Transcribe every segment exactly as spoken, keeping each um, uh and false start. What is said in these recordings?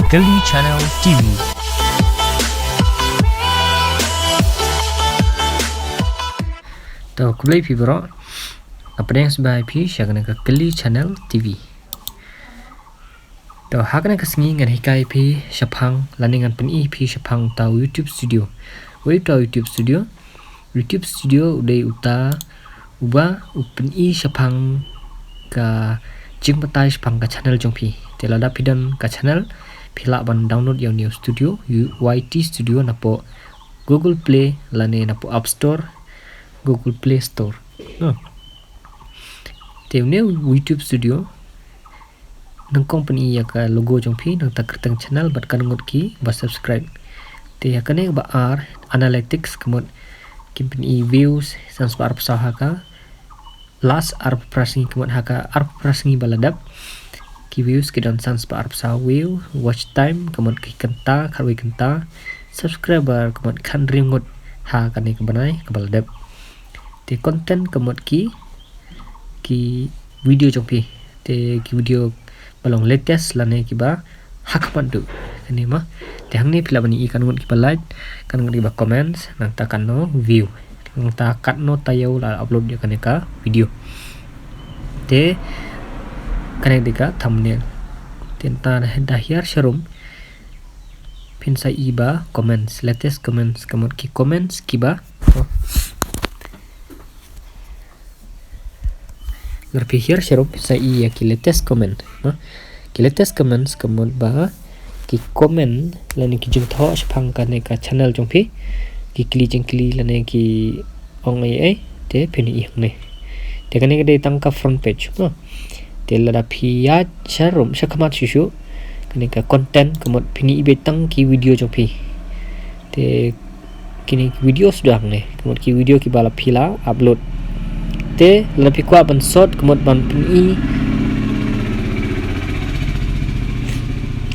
Kali Channel T V. To, khublei phi baroh. Nga pdiang sngewbha ïa phi sha kane ka Kali Channel T V. To, ha kane ka sngi ngan hikai phi shaphang lane ngan pyni phi shaphang uta u YouTube Studio. Wei uta u YouTube Studio? YouTube Studio u dei uta uba u pyni shaphang ka jingbatai shaphang ka channel jong phi. Te lada phi don ka channel, phi lah ban download ïa une u studio, U Y T Studio napoh Google Play lane napoh App Store, Google Play Store. No. Te une u YouTube Studio, nyngkong pyni ïa ka logo jong phi, nangta kyrteng channel bad kan ngut ki ba subscribe. Te ïa kane kaba ar, analytics, ka mut ki pyni views, san spah arphew saw ha ka last arphew phra sngi, ka mut ha ka arphew phra sngi ba la dep. Ki views ki don san spah arphew saw view, watch time, ka mut ki kynta, khatwei kynta, subscriber, ka mut khathynriew ngut ha kane ka bnai kaba la dep. Te content, ka mut ki, ki video jong phi. Te ki video ba long latest lane kiba ha khmat duh. Kane mo. Te hangne phi lah ban ïohi kan ngut kiba like, kan ngut kiba comments, nangta katno view, nangta katno taïew la upload ïa kane ka video. Te kane dei ka thumbnail. Te nangta da hiar sharum phin sa ïohi ba comments, latest comments, ka mut ki comments kiba, lada phi hiar sharum phin sa ïohi ïa ki latest comment, no? Ki latest comments, ka mut ba ki comment lane ki jingthoh shaphang kane ka channel jong phi, ki kylli jingkylli lane ki ong ei ei, te phin ïohi hangne. Te kane ka dei tang ka front page, no? Te lada phi ïaid sharum, sha khmat shuh shuh, kane ka content, ka mut phin ïohi beit tang ki video jong phi. Te kine ki video suda hangne, ka mut ki video kiba la phi la upload. Te lada phi kwah ban sort, ka mut ban pyni,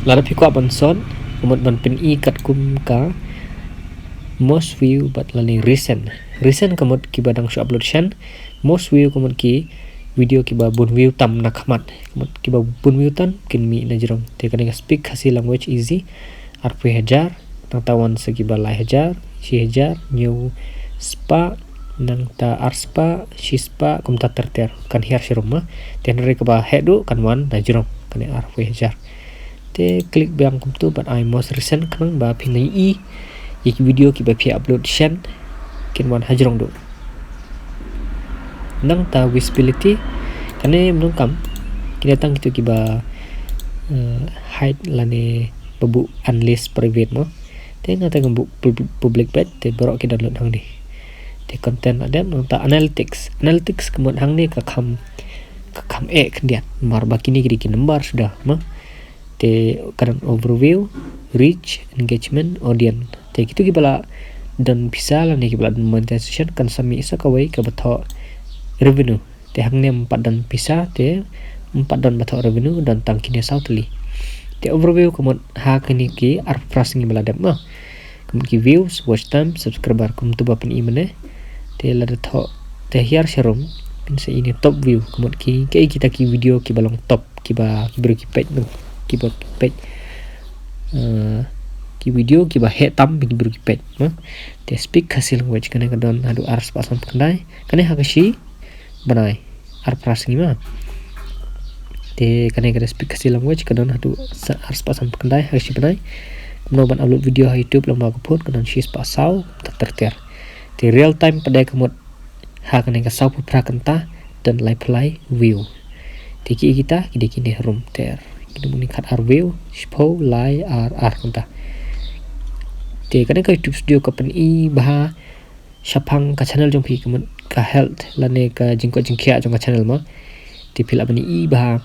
lada phi kwah ban sort, ka mut ban pyni katkum ka most view bad lane recent. Recent, ka mut kiba dang shu upload shen. Most view, ka mut ki video kiba bun view tam na khmat. Ka mut kiba bun view tam kin mih na jrong. Te kane ka Speak Khasi Language Easy, arphew hajar, nangta wan sa kiba lai hajar, shi hajar, hynñiew spah, nangta ar spah, shi spah, kumta ter ter. Kan hiar sharum mo. Te hynrei kaba heh duh kan wan na jrong, kane arphew hajar. Te click biang kumtu bad ai most recent khnang ba phin ïohi ïa ki video kiba phi upload shen kin wan ha jrong duh. Nangta visibility, kane mynno kam, kine tang kito kiba, eh, hide lane ba buh unlist private mo. Te nga te nga buh pub-, public bad te baroh ki download hangne. Te content la dep, nangta analytics. Analytics ka mut hangne ka kham, ka kham eh khyndiat. Namar ba kine ki dei ki number suda mo. Te ka don overview, reach, engagement, audience. Te kito kiba la don pisa lane kiba la don monetization kan sa mih sa kawei kaba thoh revenue. Te hangne ym pat don pisa, te ym pat don ba thoh revenue, don tang kine saw tylli. Te overview ka mut ha kine ki arphew phra sngi ba la dep mo. Ka mut ki views, watch time, subscriber, kumtu ba phin ïohi mynne. Te lada thoh, te hiar sharum phin sa ïohi ne top view, ka mut ki, ki, kita ki video kiba long top, kiba, ki briew ki peit, no? Kiba peit, eh, ki video kiba heh tam ki briew ki peit, no? Te Speak Khasi Language, kane ka don haduh ar spah sanphew khyndai, kane ha ka shi bnai, arphew phra sngi mo. Te kane ka dei Speak Khasi Language, ka don haduh sa, ar spah sanphew khyndai ha ka shi bnai. Kumno ban upload video ha YouTube lyngba ka phone, ka don shi spah saw, ter ter. Te real time pat de ka mut ha kane ka sawphew phra kynta don laiphew lai view. Te ki, kita ki dei kine harum ter. Kine mynne khat ar view, shiphew, lai, ar, ar kynta. Te kane ka YouTube Studio ka pyni bha shaphang ka channel jong phi, ka mut ka health lane ka jingkoit jingkhiah jong ka channel mo. Te phi lah ban ïohi bha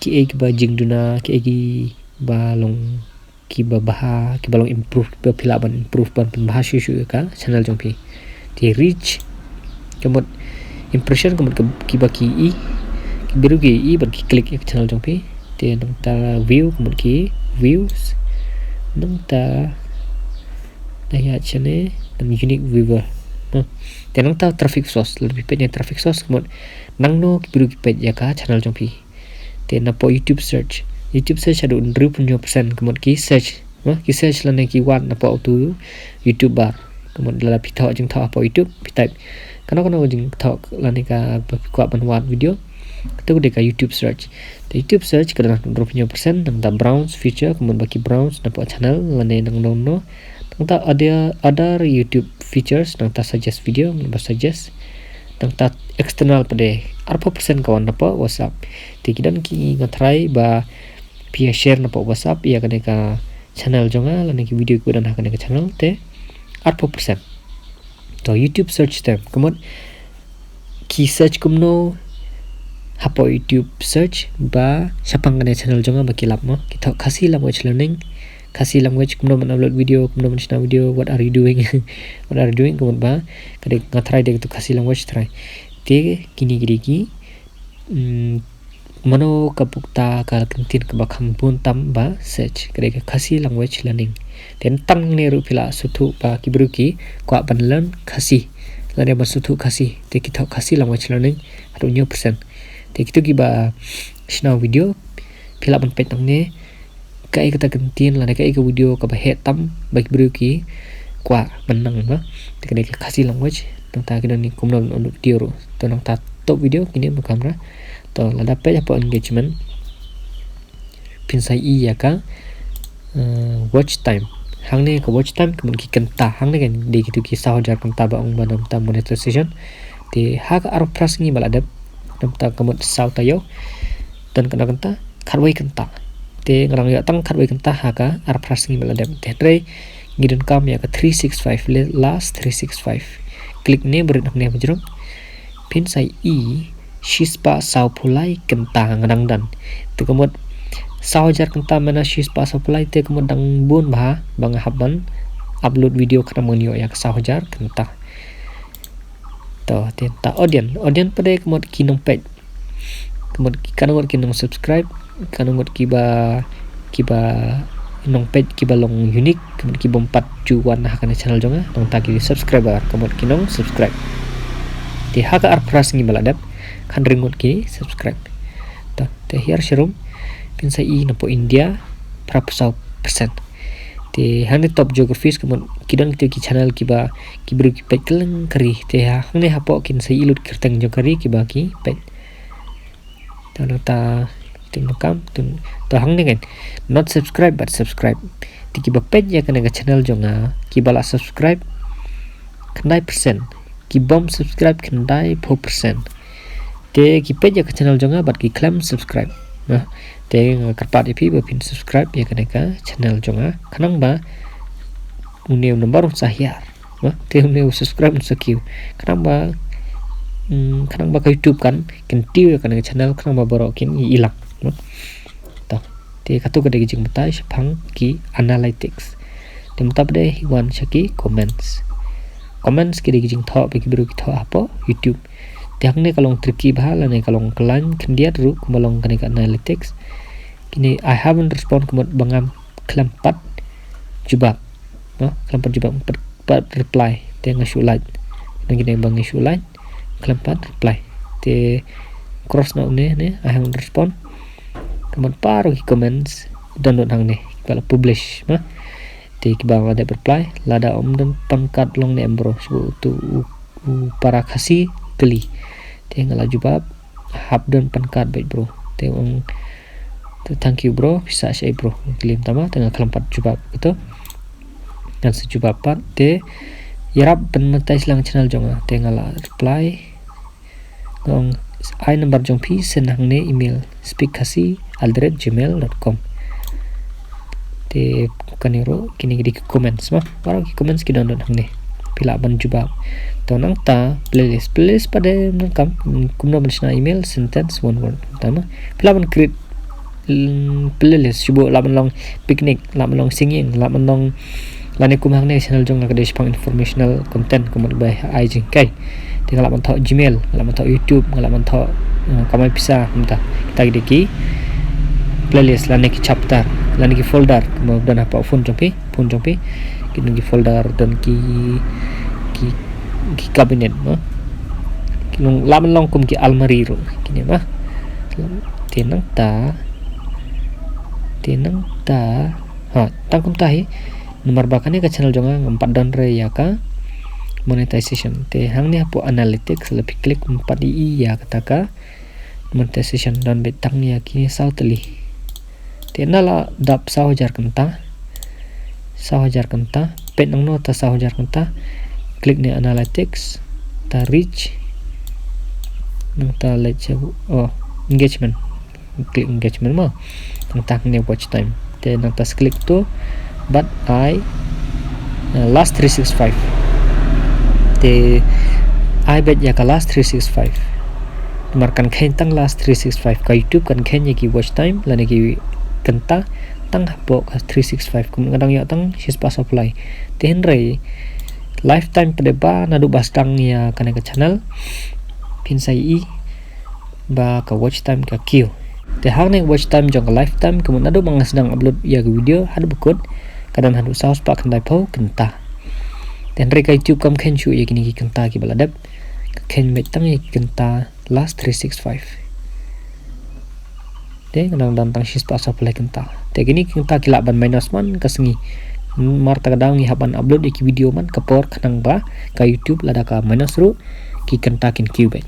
kiei kiba jingduna, kiei kiba long, kiba bha, kiba long improve, kiba phi lah ban improve ban pynbha shuh shuh ïa ka channel jong phi. Te reach, ka mut impression, ka mut ka, kiba ki ïohi, ki briew ki ïohi bad ki click ïa ka channel jong phi. Te nangta view, ka mut ki views. Nangta da ïa channel dan unique viewer. Te nangta traffic source, lada phi peit ïa traffic source, ka mut nangno ki briew ki peit ïa ka channel jong phi. Te napoh YouTube search, YouTube search haduh hynriewphew percent ka mut ki search. Mo, ki search lane ki wad napoh utu YouTube bar. Ka mut lada phi thoh jingthoh hapoh YouTube, phi type kano kano ka jingthoh lane kaba phi kwah ban wad video. Kato ka dei ka YouTube search. Te YouTube search ka don hynriewphew percent, nangta browse feature, ka mut ba ki browse napoh channel lane nangno nangno. Nangta other, other YouTube features, nangta suggest video, ka mut ba suggest. Nangta external pat de arphew percent ka wan napoh WhatsApp. Te ki don ki, nga tharai ba phi ïa share napoh WhatsApp ïa kane ka channel jong nga lane ki video kiba don ha kane ka channel, te arphew percent. To YouTube search te ka mut ki search kumno hapoh YouTube search ba shaphang kane ka channel jong nga ba ki lap mo. Ki thoh Khasi language learning, Khasi language, kumno ban upload video, kumno ban shna video, what are you doing? What are you doing? Ka mut ba ka dei, nga tharai dei kato Khasi language tharai. Te kine ki dei ki, mm, mano ka bynta ka kyntien kaba kham bun tam ba search, ka dei ka Khasi language learning. Te tang ne ruh phi lah sngewthuh ba ki briew ki kwah ban learn Khasi lane ban sngewthuh Khasi, te ki thoh Khasi language learning haduh hynñiew percent. Te kito kiba shna video, phi lah ban peit nangne kaei kata ka kyntien lane kaei ka video kaba heh tam ba ki briew ki kwah ban nang ba. Te ka dei ka Khasi language, nangta ki don ne kumno ban upload video ruh. To nangta top video kine ba kamra. To lada peit hapoh engagement, phin sa ïohi ïa ka, eh, watch time. Hangne ka watch time ka mut ki kynta, hangne kan dei kito ki saw hajar kynta ba ong ba nangta monetization. Te ha ka arphew phra sngi ba la dep, nangta ka mut saw taïew, don kano kynta, khatwei kynta. Te nga dang ïoh tang khatwei kynta ha ka arphew phra sngi ba la dep. Te hynrei ngi donkam ïa ka three six five, le-, last three six five. Klik ne ba rit hangne ba jrong, phin sa ïohi shispah sawphew lai kynta nga dang don. Te ka mut saw hajar kynta mynta shispah sawphew lai, te ka mut dang bun bha ba nga hap ban upload video khnang ban ïoh ïa ka saw hajar kynta. To, te ta audience, audience pat de ka mut ki nongpeit. Ka mut ki, kano ngut ki nongsubscribe, kano ngut kiba, kiba nongpeit kiba long unique, ka mut ki bym pat ju wan ha kane ka channel jong nga, nangta ki subscriber, ka mut ki nongsubscribe. Te ha ka arphew phra sngi ba la dep, khathynriew ngut ki subscribe. To, te hiar sharum, phin sa ïohi napoh India, phraphew saw percent. Te hangne top geographies ka mut ki don kito ki channel kiba ki briew ki peit kylleng ka ri. Te ha, hangne hapoh kin sa ïohi lut kyrteng jong ka ri kiba ki peit. To nangta, te nangkam, te, to hangne kan. Not subscribe but subscribe. Te kiba peit ïa kane ka channel jong nga, kiba la subscribe khyndai percent. Ki bym subscribe khyndaiphew percent. Te ki peit ïa ka channel jong nga bad ki khlem subscribe. Nah, te nga kyrpad ïa phi ba phin subscribe ïa kane ka channel jong nga. Khnang ba une u number un sa hiar. Nah, te une u subscribe un sa kiew. Khnang ba, mm, khnang ba ka YouTube kan kyntiew ïa kane ka channel, khnang ba baroh kin ïohi lang. Nah. To, te kato ka dei ka jingbatai shaphang ki analytics. Te mynta pat de wan sha ki comments. Comments ki dei ki jingthoh ba ki briew ki thoh hapoh YouTube. Te hangne ka long tricky bha lane ka long kyllain khyndiat ruh kumba long kane ka analytics. Kine I haven't respond ka mut ba ngam khlem pat jubab. No, khlem pat jubab, pat, pat reply. Te nga shu lait. Nang kine ba nga shu lait, khlem pat reply. Te cross na une ne, I haven't respond. Ka mut baroh ki comments don lut hangne, kiba la publish, ma. Te kiba la dep reply, lada ym don pan card long ne em bro, shu tu u, u para Khasi kylli. Te nga la jubab, hap don pan card beit bro. Te ong, te thank you bro, pisa shai bro. Kylli mynta ma, te nga khlem pat jubab kato. Ngan sa jubab pat, te ïarap ban monetize lang channel jong nga. Te nga la reply. Nga ong, ai number jong phi, send hangne email speak khasi at the rate gmail dot com. Te kane ruh, kine ki dei ki comments ma. Baroh ki comments ki don lut hangne. Phi lah ban jubab. To nangta playlist. Playlist pat de nangkam, kumno ban shna email, sentence, one word. Tama. Phi lah ban create, mm, playlist. Shu buh lah ban long picnic, lah ban long singing, lah ban long lane kum hangne channel jong nga ka dei shaphang informational content, ka mut ba ai jinghikai. Te nga lah ban thoh Gmail, nga lah ban thoh YouTube, nga lah ban thoh, eh, kamai pisa, mynta. Kita ki dei ki playlist, lane ki chapter, lane ki folder, kumba don hapoh phone jong phi, phone jong phi. Ki don ki folder, don ki, ki, ki cabinet, no? Ki long, lah ban long kum ki almari ruh, kine ma. Te nangta, Te nangta, ha, tang kumta hi, namar ba kane ka channel jong nga ngam pat don re ïa ka monetization. Te hangne hapoh analytics, la phi click ngam pat ïohi ïa kata ka monetization, don beit tang ïa ki saw tylli. Te na la dap saw hajar kynta, saw hajar kynta, peit nangno ta saw hajar kynta, click ne analytics, ta reach, nangta leit sha, oh, engagement. Click engagement mo. Nangta hangne watch time. Te nangta sa click to, bad ai, uh, last three six five. Te ai beit ïa ka last three six five. Namar kan kheiñ tang last three six five, ka YouTube kan kheiñ ïa ki watch time lane ki kynta tang hapoh ka three six five, kum nga dang ïoh tang shispah saw phew lai. Te hynrei lifetime pat de ba naduh ba sdang ïa kane ka channel, phin sa ïohi ba ka watch time ka kiew. Te hangne watch time jong ka lifetime, ka mut naduh ba nga sdang upload ïa ka video haduh ba kut, ka don haduh saw spah khyndai phew kynta. Te hynrei ka YouTube kam kheiñ shuh ïa kine ki kynta kiba la dep, ka kheiñ beit tang ïa ki kynta last three six five. Te nga dang don tang shispah saw phew lai kynta. Te kine ki kynta ki lah ban minus man ka sngi. Namar kata ka daw ngi hap ban upload ïa ki video man ka por khnang ba ka YouTube lada ka minus ruh ki kynta kin kiew beit.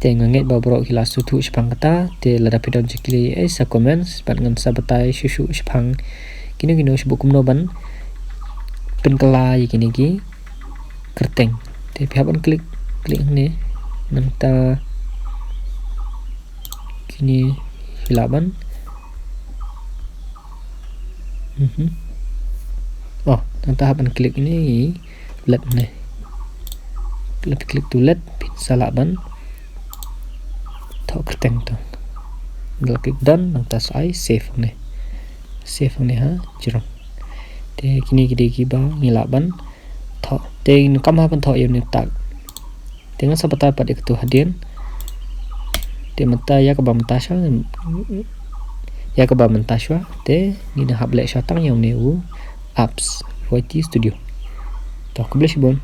Te nga ngeit ba baroh ki la sngewthuh shaphang kata, te lada phi don jingkylli, eh, sa comments, bad ngan sa batai shuh shuh shaphang kino kino shuh kumno ban pynkylla ïa kine ki kyrteng. Te phi hap ban click, click hangne, nangta kine phi lah ban. Mhm. Oh, nangta hap ban click ne, let ne. Click, click to let, phin sa lah ban thoh kyrteng to. Double click done, nangta sa ai save ne. Save ne ha, jrong. Te kine ki dei kiba ngi lah ban thoh. Te ngi kam hap ban thoh ïa une u tag. Te ngan sa batai pat ïa katu hadien. Te mynta ïa kaba mynta shuwa, ïa kaba mynta shuwa, te ngin hap leh shuwa tang ïa une u apps Y T Studio. To, khublei shibun.